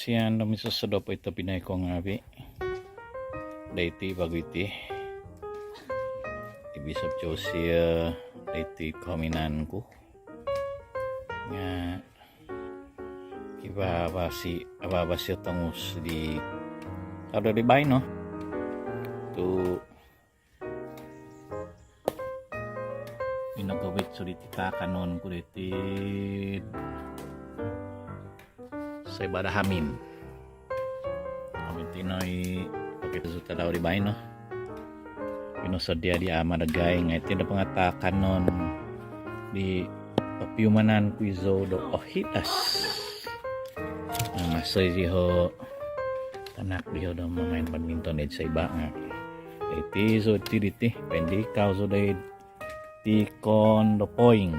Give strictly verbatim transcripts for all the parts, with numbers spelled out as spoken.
Kotobian do misosodop oi tobpinai ko ngaavi'. Doiti vagu iti i Bishop Josiah, doiti kohominan ku. Nga' kivaa avasi, avasi o tongus di tadau di baino tu' minogovit zou diti taakanon ku doiti soibada hamin. Om iti no i pokitusu tadau di baino. Pinosodia di ama' dagai nga' iti no panga taakanon di popiumanan ku izou do ohidas. Maso iziho' tanak diho' do mamain badminton id soiba nga' iti zou ti diti, pendikau zou doid tikon do poing.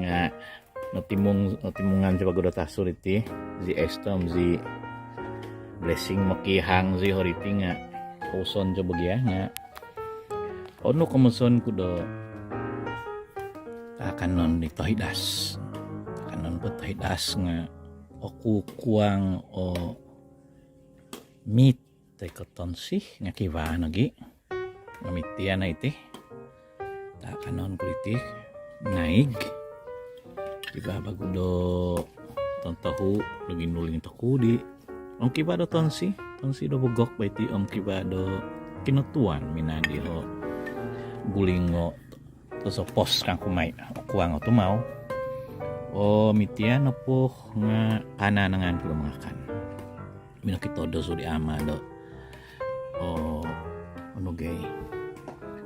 Nga' notimung, notimungan zou vagu do tasu diti, zi Estom, zi Blessing, mokiihang zi horiti nga' kouson zou bo gia nga' onu komuson ku do taakanon di tohidas. Taakanon po tohidas nga' okukuang o mit toi ko tonsi nga' kivaa nogi. Nga' mitian no iti taakanon ku diti, naig. Kivaa vagu do tontohu do ginuling tokudi. Om kivaa do tonsi, tonsi do bogok bo iti, om kivaa do kinotuan minaan diho' gulingo tosopos kangku mai, okuang o tumau. Om mitian nopo nga' kaanangan ku do mangakan. Minokito do zou di ama' do onu gai,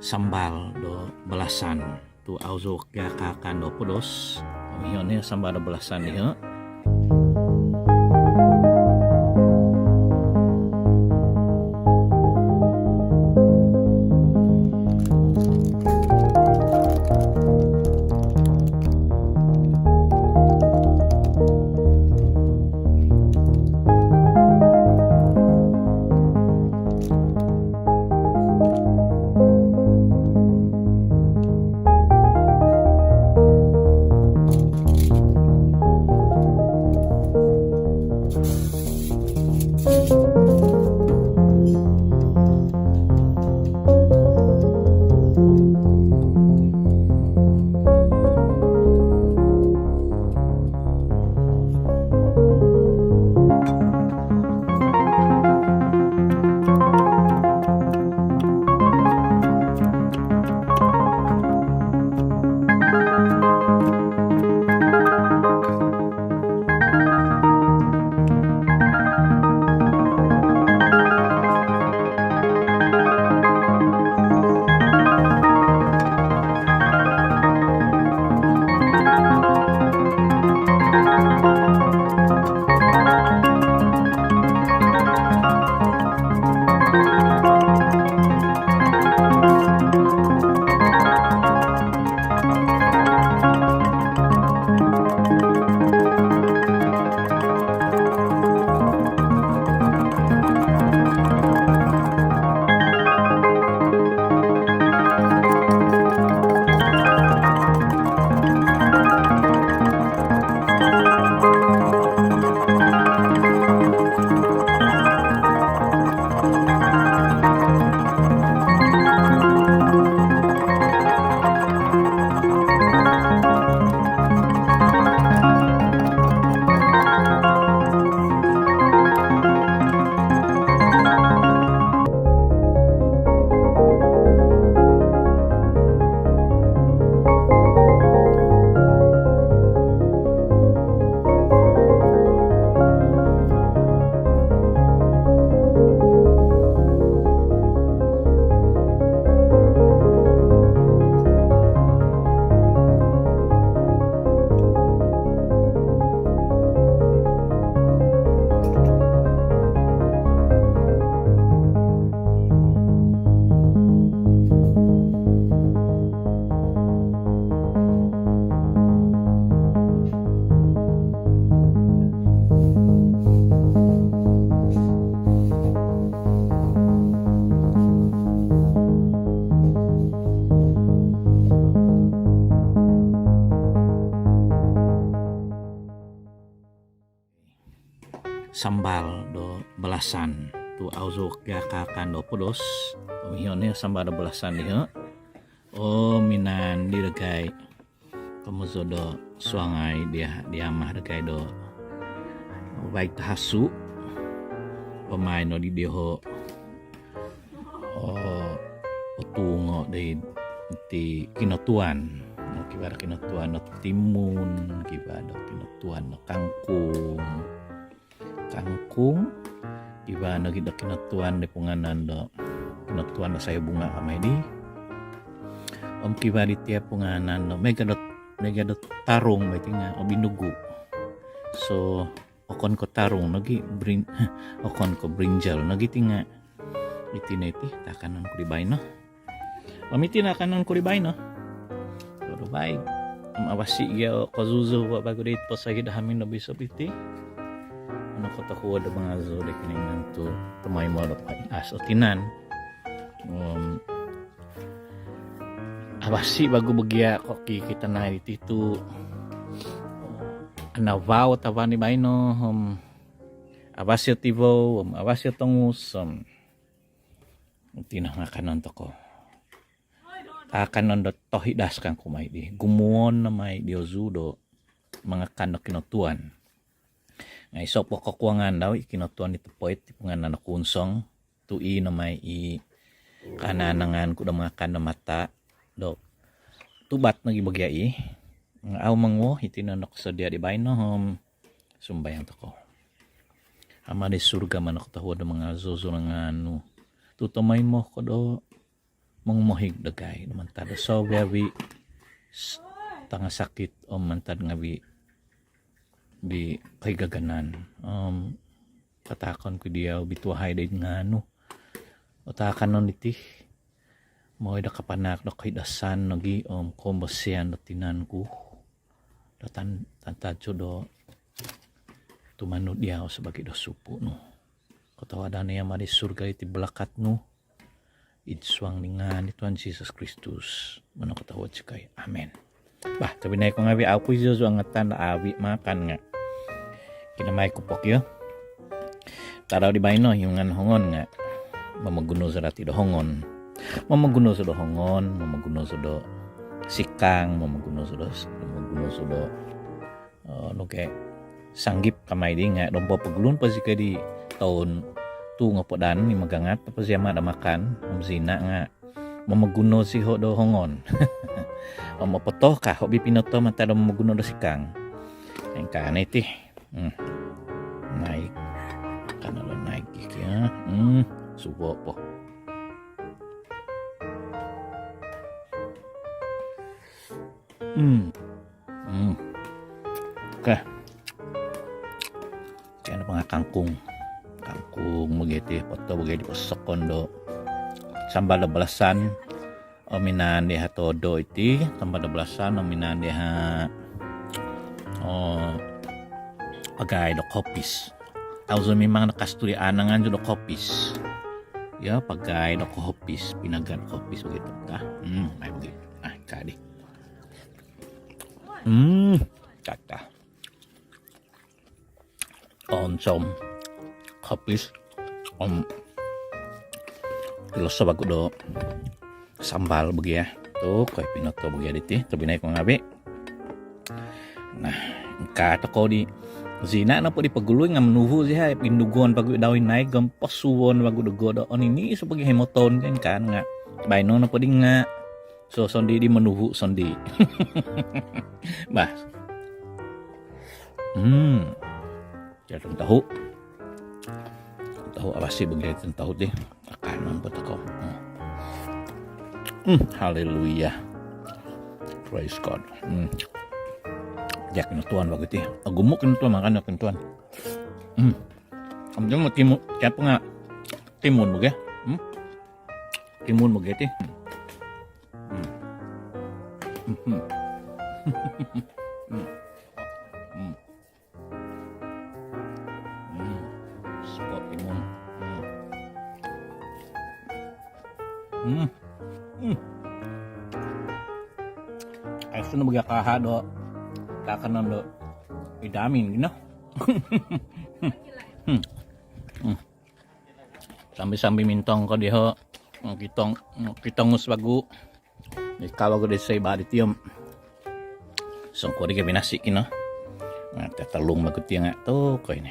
sambal do balasan tu' au zou kaakan do podos. Om iho' no sambal do balasan iho'. sambal do balasan tu au zou kaakan do podos. Om iho no sambal do balasan diho. O minaan di dagai komozo do suangai dia di amah dagai do vaig tahasu. Pamain no di diho o otungo di ti kinotuan. Kivaa do kinotuan do timun, kivaa do kinotuan do kangkung, kangkung. Kivaa nogi do kinotuan di punganan do kinotuan do sayo bunga kamai di. Om kivaa di tia punganan do mega do mega do tarung mai tinga o binugu. So okon ko tarung nogi brin okon ko brinjal nogi tinga. Iti no iti taakanon ku di baino. Om iti no akanon ku di baino. Kodubai om abasi gia o kozuzu wa bagu di posohi do hamin do bisop iti. Ano kotohuo do mangazu di kiningan tu tomoimo do pai as o tinan. Um, abasi bagu bagia koki kita nai di titu. Anavau tavan di baino om abasi o tivou om abasi o tongus om tino ngakanon toko. Akanon do tohidas kangku mai di gumuon no mai di ozu do mangakan do kinotuan. Nga iso po kokuangan dau i kinotuan di topoit di punganan do kunsong tu i no mai i kananangan ku do mangakan do mata do tubat nogi bagia i. Nga au manguo iti no nokosodia di baino om sumbayang toko. Ama di surga mano kotohuo do mangazu zunangan nu tu tomoimo ko do mongumohig dagai do mantad do soviavi tangasakit om mantad ngavi di koigaganan om kataakon ku diau bituahai do id nganu o taakanon diti. Moi do kapanak do koidasan nogi om kombosian do tinan ku do tan tantajo do tumanud diau sabaagi do supu nu. Kotohuadan i ama di surga iti balakat nu id suang di ngaan di Tuhan Jesus Kristus mano kotohuo cikai. Amen. Bah tobinai ku ngavi au ku izo zu angatan do avi makan nga kinamai ku pokio. Tadau di baino hiungan hongon nga momoguno so dati do hongon. Momoguno so do hongon, momoguno so do sikang, momoguno so do momoguno so do nuke sanggip kamai di nga dompo pogulun po zika di toun tu ngopodan ni magangat po ziama do makan om zina nga momoguno siho do hongon. Om opoto ka hobi pinoto mata do momoguno do sikang. Engka no iti. Hmm. Naik. Kana do naik iki ya. Hmm. Subo po. Hmm. Hmm. Oke. Kena panga kangkung. Kangkung mogeti poto mogeti posokon do sambal do balasan. Om minaan diha todo iti sambal do balasan om minaan diha o pagai do kopis. Au zo mimang do kasturi anangan zo do kopis. Ya pagai do kopis pinagan kopis begitu kah. Hmm, mai begitu. Ah, kadi. Hmm, kata. Onsom kopis om iloso bagu do sambal bagia tu koi pinoto bagia diti tobinai ku ngavi. Nah, engka tokou di zina nopo di pogului nga monuhu ziha pindugon bagu dau inai gomposuon bagu do godo onini so bagia himoton kan kan nga baino nopo di nga so sondii di monuhu sondii. Bah. Hmm. Jadi tahu. Tahu abasi bagia tahu di. Akanon po tokou. Hmm, haleluya. Praise God. Hmm. Dia kinotuan bagu ti. Ogumu kinotuan makan dia kinotuan. Hmm. Om dia mau timun, siapa nga timun bagu ya? Hmm? Timun bagu ti. Hmm. Hmm. Hmm. Hmm. Suka timun. Hmm. Hmm. Hmm. Aiso no bagia kaha do taakanon do idamin gino. Hmm. Hmm. Sambi-sambi mintong ko diho. Kitong, kitongus bagu. Ikawa ko di saiba di tiom. Songko di gabi nasi kino. Nah, telung bagu ti nga tu ko ini.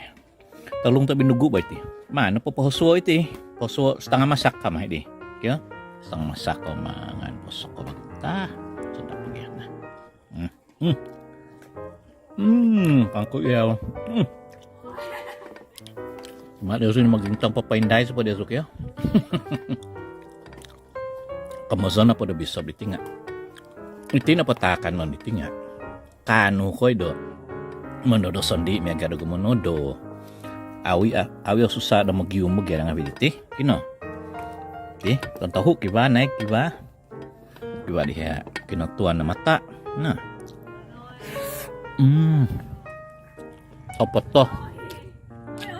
Telung tu binugu ba iti. Mana po pohosuo iti. Pohosuo setengah masak kama di. Kio? Setengah masak ko mangan posok ko bagu. Tah, sedap bagian nah. Hmm. Hmm. Hmm, kangku iya. Hmm. Cuma dia sini magintang papaindai supaya dia suka ya. Kemazan apa dah bisa di tinga. Iti na patakan non di tinga. Kanu koi do. Monodo sondi miaga do monodo. Awi ah, awi susah do magium bagi ngawi iti. Kino. Ti, tontohu kiba naik kiba. Iwa diha kinotuan no mata. Nah. Hmm. Opoto.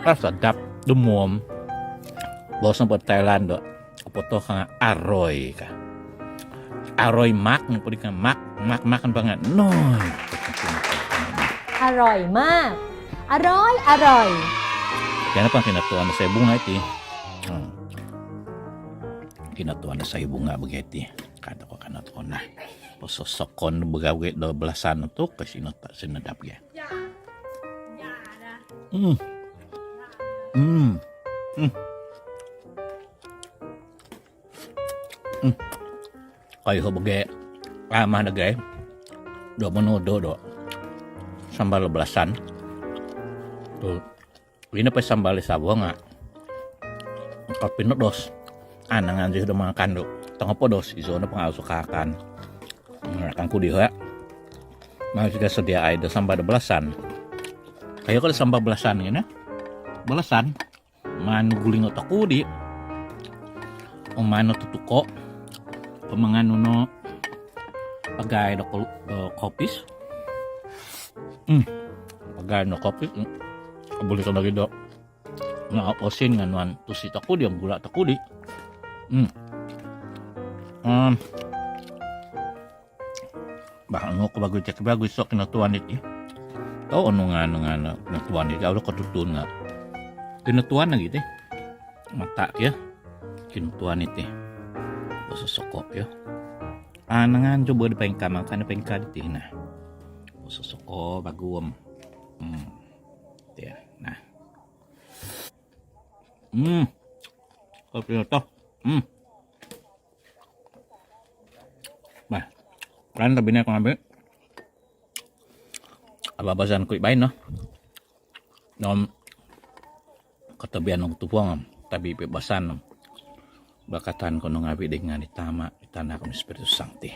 Ah, sedap. Dumuom. Bos nopo Thailand do. Opoto ka nga aroi ka. Aroi mak ni pudi ka mak, mak, makan banget. No. Aroi mak. Aroi, aroi. Kenapa kinotuan saya bunga iti? Hmm. Kinotuan saya bunga begitu. Kada ko kana tu nah. Pososokon begawe do belasan tu ke sino tak sinadap ya. Hmm. Hmm. Hmm. Hmm. Kayu ho bege. Ramah dagai. Do mono do do. Sambal belasan. Tu. Ino po sambal di sawo nga. Kopi no dos. Anangan di do mangakan do. Tongo po dos. Iso no pangasu kakan. Mangakan ku diha. Mau sudah sedia ai do sambal do belasan. Kayo ko do sambal belasan ngini. Belasan. Manu guling otak ku di. Om manu tutuko. Pemangan nuno. Pagai do kopis. Hmm. Pagai no kopis. Boleh ko lagi do. Nga osin nga nuan tusi toku di om gula toku di. Hmm. Um. Bah anu ko bagus cek bagus so kinotuan iti. Tau anu nga anu nga anu kinotuan iti au ko tutun nga. Kinotuan lagi ti. Mata kio. Kinotuan iti. Pososoko kio. Anangan coba di pengka makan di pengka di ti nah. Pososoko baguom. Hmm. Ti nah. Hmm. Kopi to. Hmm. Bah. Kan lebih naik ngambil. Ababasan kui bain no. Nom katabian nong tupuang tabi pe basan. Bakatan ko nong abi dengan di Tama, di Tanak, di Spiritus Sancti.